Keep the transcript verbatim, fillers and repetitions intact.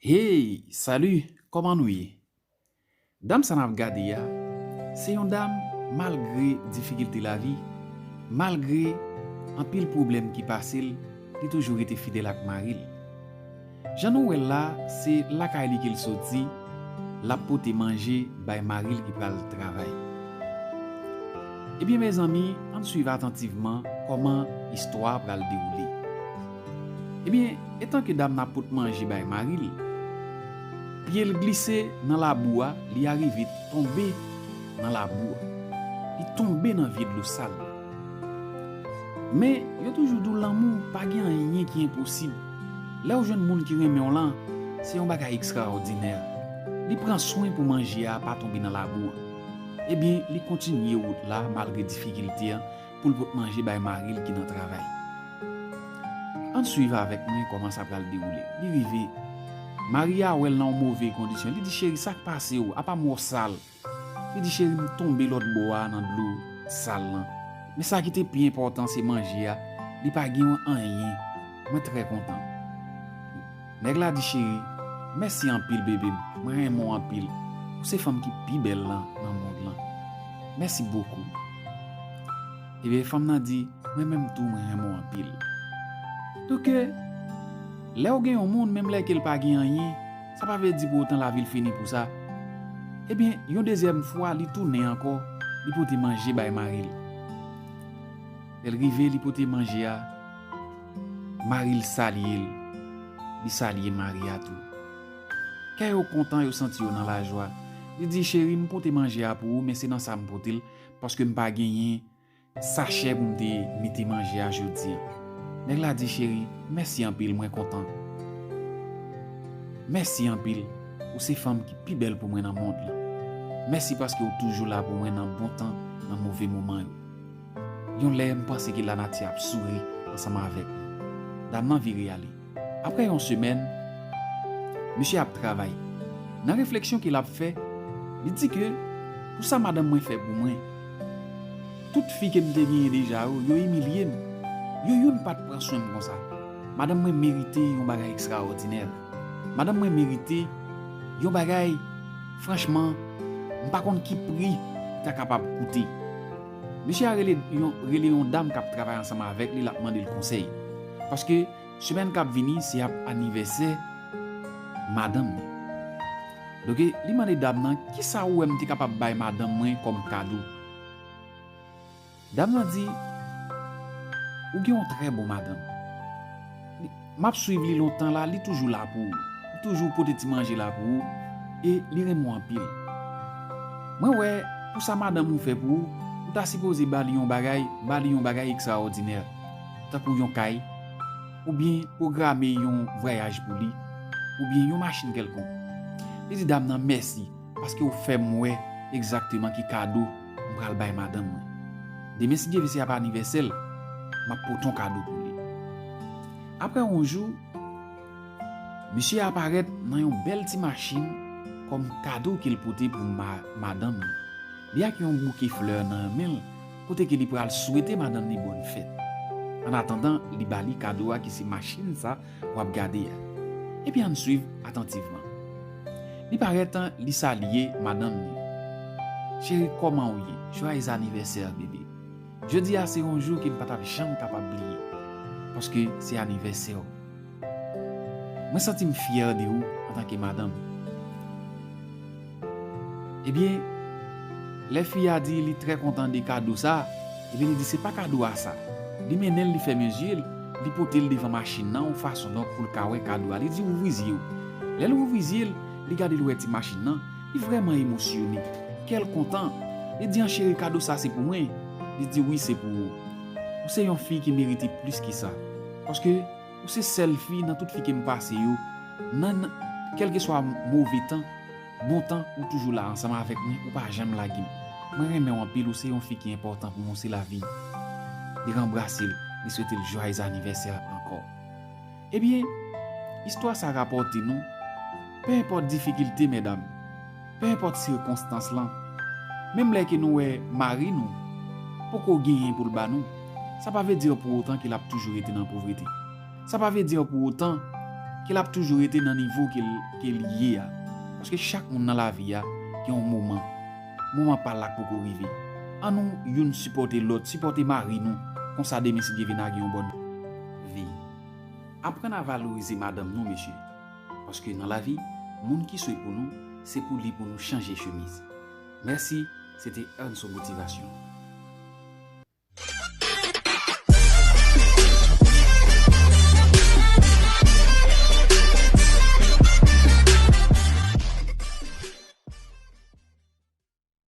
Hey, salut, kòman nou ye? Dam sa n ap gade a, se yon dam, malgre difikilte lavi, malgre anpil pwoblèm ki pase l, li toujou rete fidèl ak mari l. Jan nou wè l la, se lakay li ke l soti, l ap pote manje bay mari l ki pral travay. Ebyen, mezanmi, ann swiv atantivman kòman istwa a pral dewoule. Ebyen, etan ke dam nan ap pot manje bay mari l, pye l glise nan labou a, li arive tonbe nan labou a. Li tonbe nan vye dlo sal la. Men, yo toujou di w lanmou pa gen anyen ki enposib. Lè w jwenn moun ki renmen w lan, se yon bagay ekstraòdinè. Li pran swen pou manje a pa tonbe nan labou a. Ebyen, li kontinye wout la malgre difikilte an pou l pot manje bay mari l ki nan travay. Ann swiv avèk mwen kòman sa pral dewoule. Li rive. Mari a wè l nan yon move kondisyon. Li di, "Cheri, sa k pase w? Apa m wè w sal?" Li di, "Cheri, m tonbe lòt bò a nan dlo sal lan. Men sa ki te pi enpòtan, se manje a. Li pa gen anyen. Mwen trè kontan." Nèg la di, "Cheri, mèsi anpil, bebe m. Mwen renmen w anpil. Ou se fanm ki pi bèl lan nan mond lan. Mèsi bokou." Ebyen, fanm nan di, "Mwen menm tou, mwen renmen w anpil." Donk, lè w gen yon moun, menm lè ke l pa gen anyen, sa pa vle di pou otan lavi l fini pou sa. Ebyen, yon dezyèm fwa, li tounen ankò, li pote manje bay mari l. Lè l rive, li pote manje a, mari l salye l, li salye mari a tou. Kè yo kontan, yo santi yo nan lajwa. Li di, "Cheri, m pote manje a pou ou, men se nan sa m pote l, paske m pa genyen sachè pou m te mete manje a jodi a." Nèg la di, "Cheri, mèsi anpil, mwen kontan. Mèsi anpil, ou se fanm ki pi bèl pou mwen nan mond lan. Mèsi paske ou toujou la pou mwen nan bon tan, nan move moman yo. Yon lè, m panse ke lanati ap souri ansanm avèk mwen." Dam nan vire ale. Apre yon semèn, misye ap travay. Nan refleksyon ke l ap fè, li di ke, "Pou sa madanm mwen fè pou mwen, tout fi ke m te genyen deja yo, yo imilye m. Yo youn pa t pran swen m konsa. Madanm mwen merite yon bagay ekstraòdinè. Madanm mwen merite yon bagay, franchman, m pa konn ki pri li ta kapab koute." Mesye a rele yon, rele yon dam k ap travay ansanm avèk li, l ap mande l konsèy. Paske semèn k ap vini, se ap anivèsè madanm li. Donk, li mande dam nan, "Kisa ou wè m te kapab bay madanm mwen kòm kado?" Dam nan di, "Ou gen yon trè bon madanm. Li, m ap swiv li lontan la, li toujou la pou ou. Li toujou pote ti manje la pou ou, e li renmen w anpil. Mwen wè, pou sa madanm ou fè pou ou, ou ta sipoze ba li yon bagay, ba li yon bagay ekstraòdinè, tankou yon kay, oubyen pwograme yon vwayaj pou li, oubyen yon machin kèlkonk." Li di dam nan, "Mèsi, paske ou fè m wè egzakteman ki kado m pral bay madanm mwen. Demen, si Dye vle, se ap anivèsè l, m ap pote yon kado pou li." Apre yon jou, misye aparèt nan yon bèl ti machin kòm kado ke l pote pou ma-, madanm li. Li ak yon bouke flè nan men l, kote ke li pral swete madanm li bòn fèt. Annatandan, li ba li kado a ki se machin sa w ap gade a. Epi ann swiv atantivman. Li parèt, li salye madanm li. "Cheri, kòman w ye? Joyeux anniversaire, bebe. Jodi a se yon jou ke m pa t ap janm kapab bliye, paske se anivèsè w. Mwen santi m fyè de ou antanke madanm." Ebyen, lè fi a di li trè kontan de kado sa, ebyen, li di, "Se pa kado a sa." Li mennen l, li fèmen zye l, li pote l devan machin nan, yon fason donk pou l ka wè kado a. Li di, "Ouvri zye w." Lè l ouvri zye l, li gade, l wè ti machin nan, li vrèman emosyone. Kè l kontan. Li di, "An cheri, kado sa se pou mwen?" Li di, "Wi, se pou ou. Ou se yon fi ki merite plis ki sa. Paske ou se sèl fi nan tout fi ke m pase yo, nan, nan, kèlkeswa move tan, bon tan, ou toujou la ansanm avèk mwen, ou pa janm lage m. Mwen renmen w anpil, ou se yon fi ki enpòtan pou mwen, ou se lavi m." Li ranbrase l, li swete l joyeux anniversaire ankò. Ebyen, istwa sa rapòte nou, pe enpòt difikilte, medam, pe enpòt sikonstans lan, menm lè ke nou wè mari nou poko genyen pou l ba nou, sa pa vle di pou otan ke l ap toujou rete nan povrete. Sa pa vle di pou otan ke l ap toujou rete nan nivo ke l, ke l ye a. Paske chak moun nan lavi a gen yon moman. Moman pa l la k poko rive. Ann nou youn sipòte lòt, sipòte mari nou. Konsa demen si Dye vle n a gen yon bòn vi. Aprann a valorize madanm nou, mesye. Paske nan lavi, moun ki swe pou nou, se pou li pou nou chanje chemiz. Mèsi, se te Ernso Motivasyon.